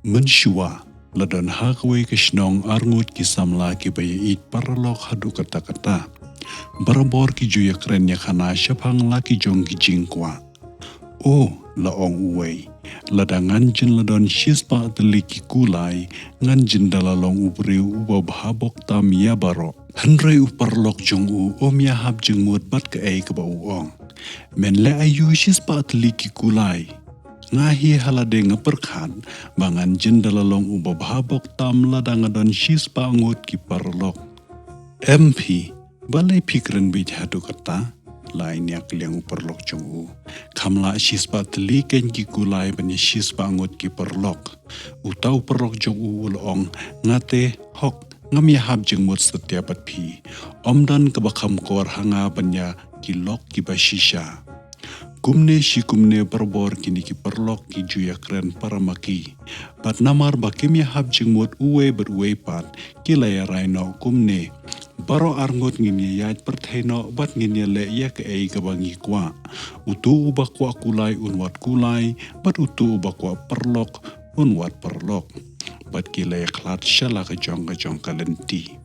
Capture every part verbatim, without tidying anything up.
Mynshuwa, la don ha kawei ka shnong arngut ki samla kiba ïaieit paralok haduh katta katta. Barabor ki ju ïakren ïakhana shaphang la ki jong ki jingkwah. O, la ong uwei, lada ngan jin la don shispah tylli ki kulai, ngan jin da la long u briew uba bha bok tam ïa baroh. Hynrei u paralok jong u um ïahap jingmut bad kaei kaba u ong. Men leh aïu shispah tylli ki kulai? Nga hi ha lade nga pyrkhat ba ngan jin da la long uba bha bok tam lada nga don shispah ngut ki paralok. Em phi, balei phi kren bieit haduh katta? La ai niak liang u paralok jong u. Kham lah shispah tylli kein ki kulai ban ïa shispah ngut ki paralok. Uta u paralok jong u u la ong, nga te, hok, ngam ïahap jingmut satia bad phi. Ym don kaba kham kor ha nga ban ïa ki lok kiba shisha. Kumne shi kumne barabor kine ki paralok ki ju ïakren para ma ki. Bad namar ba kim ïahap jingmut uwei bad uwei pat, ki la ïarai noh kumne. Baroh arngut ngin ïa ïaid pyrthei noh bad ngin ïaleh ïa kaei kaba ngi kwah. Uto uba kwah kulai un wad kulai, bad uto uba kwah paralok un wad paralok. Bad ki la ïakhlad sha la ka jong ka jong ka lynti.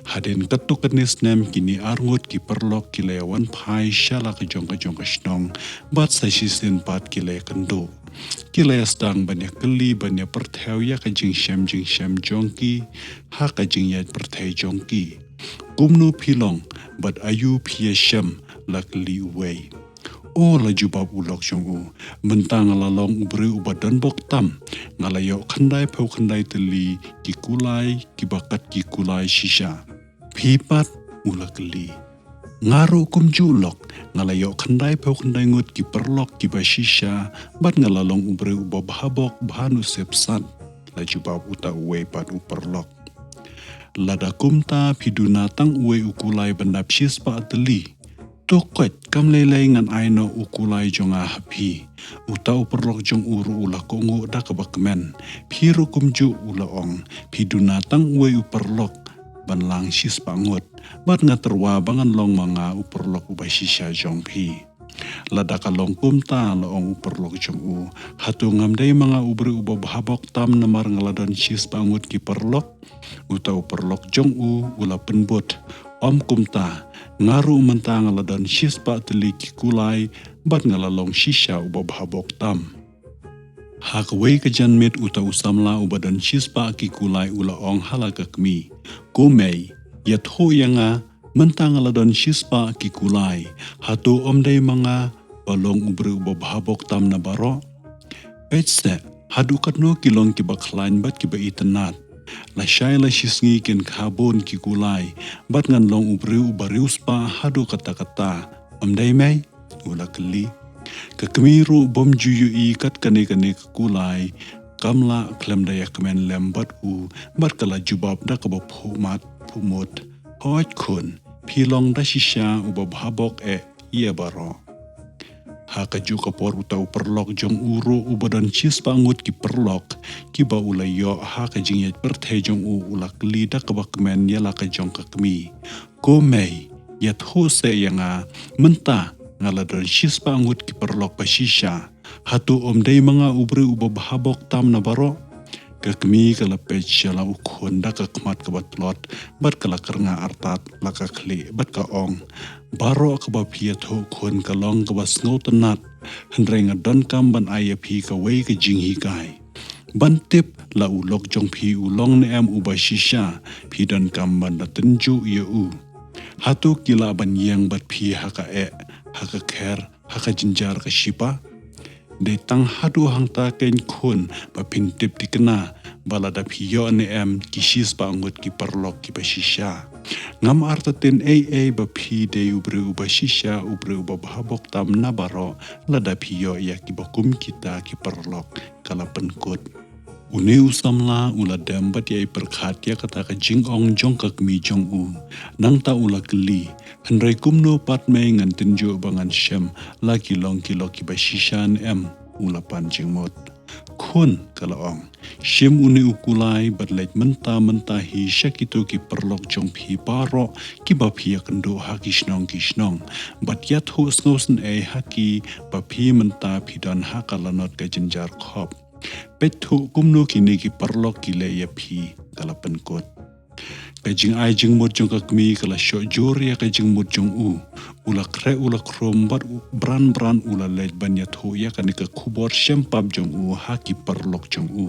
Hadien katto katne snem kine arngut ki paralok ki la ïawan phai sha la ka jong ka jong ka shnong, bad sa shisien pat ki la ïakynduh. Ki la ïasdang ban ïakylli ban ïapyrthew ïa ka jingshem jingshem jong ki, ha ka jingïaid pyrthei jong ki. Kumno phi long, bad aïu phi ïashem, la kylli uwei. O, la jubab u lok jong u, mynta nga la long u briew uba don bok tam, nga la ïoh khyndai phew khyndai tylli ki kulai kiba kat ki kulai shisha. Phi pat? U la kylli. Nga ruh kumjuh lok, nga la ïoh khyndai phew khyndai ngut ki paralok kiba shisha, bad nga la long u briew uba bha bok bha nusip sat, la jubab uta uwei pat u paralok. Lada kumta phi duna tang uwei u kulai ban dap shispah tylli. To koit, kam lei lei ngan ai noh u kulai jong nga ha phi. Uta u paralok jong u ruh u la kohnguh da kaba kmen. Phi ruh kumjuh, u la ong, phi duna tang uwei u paralok ban lang shispah ngut. Bad nga tyrwa ba ngan long ma nga u paralok uba shisha jong phi. Lada ka long kumta, la ong u paralok jong u, hato ngam dei ma nga u briew uba bha bok tam namar nga la don shispah ngut ki paralok? Uta u paralok jong u u la pynbud. Ym kumta, nga ruh mynta nga la don shispah tylli ki kulai, bad nga la long shisha uba bha bok tam. Ha kawei ka janmiet uta u samla uba don shispah ki kulai u la ong ha la ka kmie, ko mei, ïathuh ïa nga, mynta nga la don shispah ki kulai, hato ym dei ma nga ba long u briew uba bha bok tam na baroh? Peit seh, haduh katno ki long kiba khlaiñ bad kiba itynnad. Lashai lashisngi kin kha bun ki kulai, bad ngan long u briew uba riewspah haduh katta katta. Ym dei mei? U la kylli. Ka kmie ruh bym ju ïohi kat kane kane ka kulai, kam lah khlem da ïakmen lem bad u, bad ka la jubab da kaba phuh mat phuh mut. Hooid khun, phi long da shisha uba bha bok eh ïa baroh. Ha kajuh ka por uta u paralok jong u ruh uba don shispah ngut ki paralok, kiba u la ïoh ha ka jingïaid pyrthei jong u, u la kylli da kaba kmen ïa la ka jong ka kmie. Ko mei, ïathuh seh ïa nga, mynta nga la don shispah ngut ki paralok ba shisha. Hato ym dei ma nga u briew uba bha bok tam na baroh? Ka kmie ka la peit sha la u khun da ka khmat kaba tlot, bad ka la kyrngah artat la ka khlieh, bad ka ong, baroh kaba phi ïathuh khun ka long kaba sngewtynnad, hynrei nga donkam ban ai ïa phi kawei ka jinghikai. Ban tip la u lok jong phi u long ne em uba shisha, phi donkam ban da tynjuh ïa u. Hato ki lah ban ïeng bad phi ha ka eh, ha ka kher, ha ka jynjar ka shipa? Dei tang haduh hangta kein khun ba phin tip thikna ba lada phi ïoh ne em ki shispah ngut ki paralok kiba shisha. Ngam artatien ei ei ba phi dei u briew uba shisha, u briew uba bha bok tam na baroh lada phi ïoh ïa kiba kum kita ki paralok, ka la pynkut. Une u samla u la dem bad ïai pyrkhat ïa kata ka jingong jong ka kmie jong u. Nangta u la kylli, hynrei kumno pat mei ngan tynjuh ba ngan shem la ki long ki lok kiba shisha ne em? U la pan jingmut. Khun, ka la ong, shim une u kulai bad leit mynta mynta hi sha kito ki paralok jong phi baroh kiba phi ïakynduh ha ki shnong ki shnong, bad ïathuh sngewsynei ha ki ba phi mynta phi don ha ka lanot ka jynjar khop. Peit thuh kumno kine ki paralok ki leh ïa phi, ka la pynkut. Ka jingai jingmut jong ka kmie ka la shoh jur ïa ka jingmut jong u. U la khreh u la khrum bad u bran bran u la leit ban ïathuh ïa kane ka khubor shem pap jong u ha ki paralok jong u.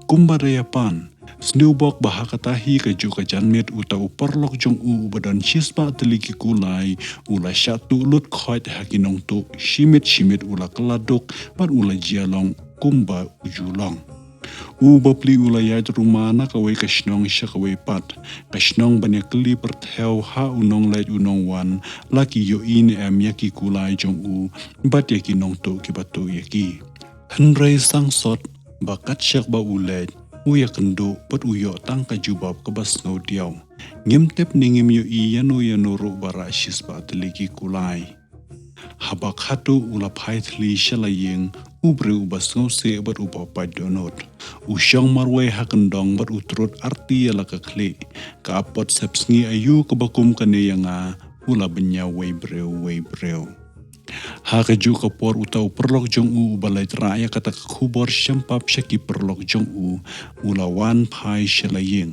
Kumba da ïa pan, sniewbok ba ha kata hi ka juh ka janmiet uta u paralok jong u uba don shispah tylli ki kulai, u la shah tuh lut khoit ha ki nongtuh, shimiet shimiet u la kylla duk, bad u la jia long kumba u ju long. U bapli u la ïaid ruma na kawei ka shnong sha kawei pat, ka shnong ban ïa kylli pyrthew ha u nongleit u nongwan, la ki ïohi ne em ïa ki kulai jong u, bad ïa ki nongtuh kiba tuh ïa ki. Hynrei sangsot, ba kat shak ba u leit, u ïa kynduh, bad u ïoh tang ka jubab kaba sngew diaw. Ngim tip ne ngim ïohi ïano ïano ruh ba rah shispah tylli ki kulai. Haba khatu u la phai thli sha la ïing, u briew uba sngewsih bad uba pait dohnud. U shong marwei ha kyndong bad u trud arti ïa la ka khlieh. Ka apot sepsngi aïu kaba kum kane ïa nga, u la bynñiaw wei briew, wei briew. Ha ka juh ka por uta u paralok jong u uba leit rah ïa kata ka khubor shem pap sha ki paralok jong u, u la wan phai sha la ïing.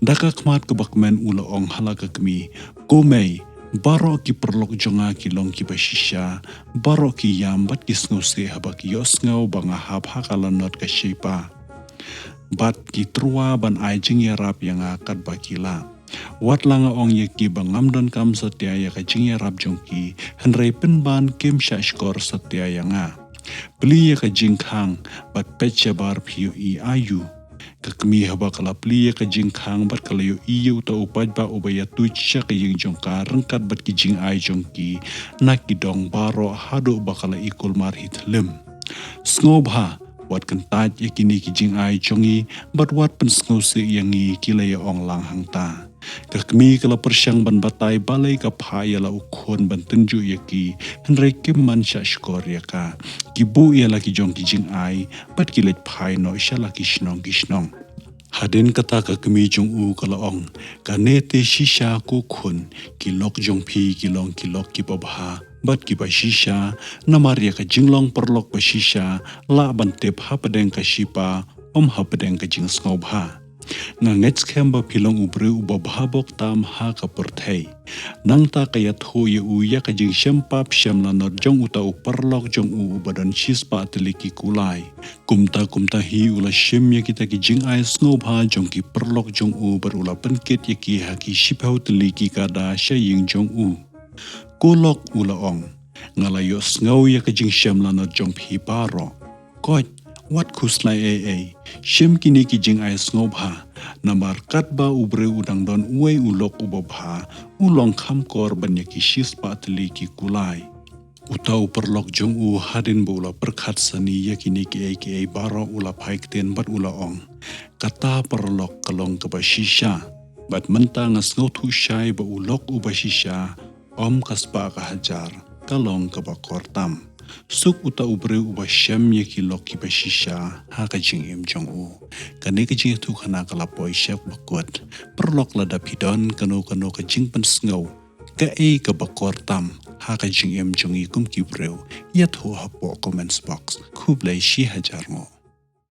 Da ka khmat kaba kmen u la ong ha la ka kmie, ko mei, baroh ki paralok jong nga ki long kiba shisha, baroh ki ïam bad ki sngewsih haba ki ïohsngew ba nga hap ha ka lanot ka shipa. Bad ki tyrwa ban ai jingïarap ïa nga katba ki lah. Wat la nga ong ïa ki ba ngam donkam satia ïa ka jingïarap jong ki, hynrei pynban kim shah shkor satia ïa nga. Plie ïa ka jingkhang, bad peit shabar phi ïohi aïu. Ka kmie haba ka la plie ïa ka jingkhang bad ka la ïohi ïa uta u paidbah uba ïa tuid sha ka ïing jong ka ryngkat bad ki jingai jong ki, na ki dong baroh haduh ba ka la i kulmar hi thlem. Sngewbha, wat kyntait ïa kine ki jingai jong ngi, bad wat pynsngewsih ïa ngi, ki la ïa ong lang hangta. Ka kmie ka la pyrshang ban batai balei ka phah ïa la u khun ban tynjuh ïa ki, hynrei kim man shah shkor ïa ka. Ki buh ïa la ki jong ki jingai, bad ki leit phai noh sha la ki shnong ki shnong. Hadien kata ka kmie jong u ka la ong, kane te shisha ko khun, ki lok jong phi ki long ki lok kiba bha, bad kiba shisha, namar ïa ka jinglong paralok ba shisha, lah ban tip hapdeng ka shipa, ym hapdeng ka jingsngewbha. Nga ngeit skhem ba phi long u briew uba bha bok tam ha ka pyrthei. Nangta ka ïathuh ïa u ïa ka jingshem pap shem lanot jong uta u paralok jong u uba don shispah tylli ki kulai. Kumta kumta hi u la shim ïa kita ki jingai sngewbha jong ki paralok jong u bad u la pynkit ïa ki ha ki shiphew tylli ki kada sha ïing jong u. Ko lok u la ong, nga la ïohsngew ïa ka jingshem lanot jong phi baroh. Koit, wat khuslai ei ei, shim kine ki jingai sngewbha, namar katba u briew u dang don uwei u lok uba bha, u long kham kor ban ïa ki shispah tylli ki kulai. Uta u paralok jong u hadien ba u la pyrkhat sani ïa kine kiei kiei baroh u la phai ktien bad u la ong, kata paralok ka long kaba shisha, bad mynta nga sngewthuh shai ba u lok uba shisha, ym ka spah ka hajar, ka long kaba kor tam. Suk uta u briew uba shem ïa ki lok kiba shisha ha ka jingim jong u. Kane ka jingïathuhkhana ka la poi shaphrang ba kut. Paralok lada phi don kano kano ka jingpynsngew kaei kaba kor tam ha ka jingim jong ngi kum ki briew, ïathuh hapoh comments box. Khublei shi hajar nguh.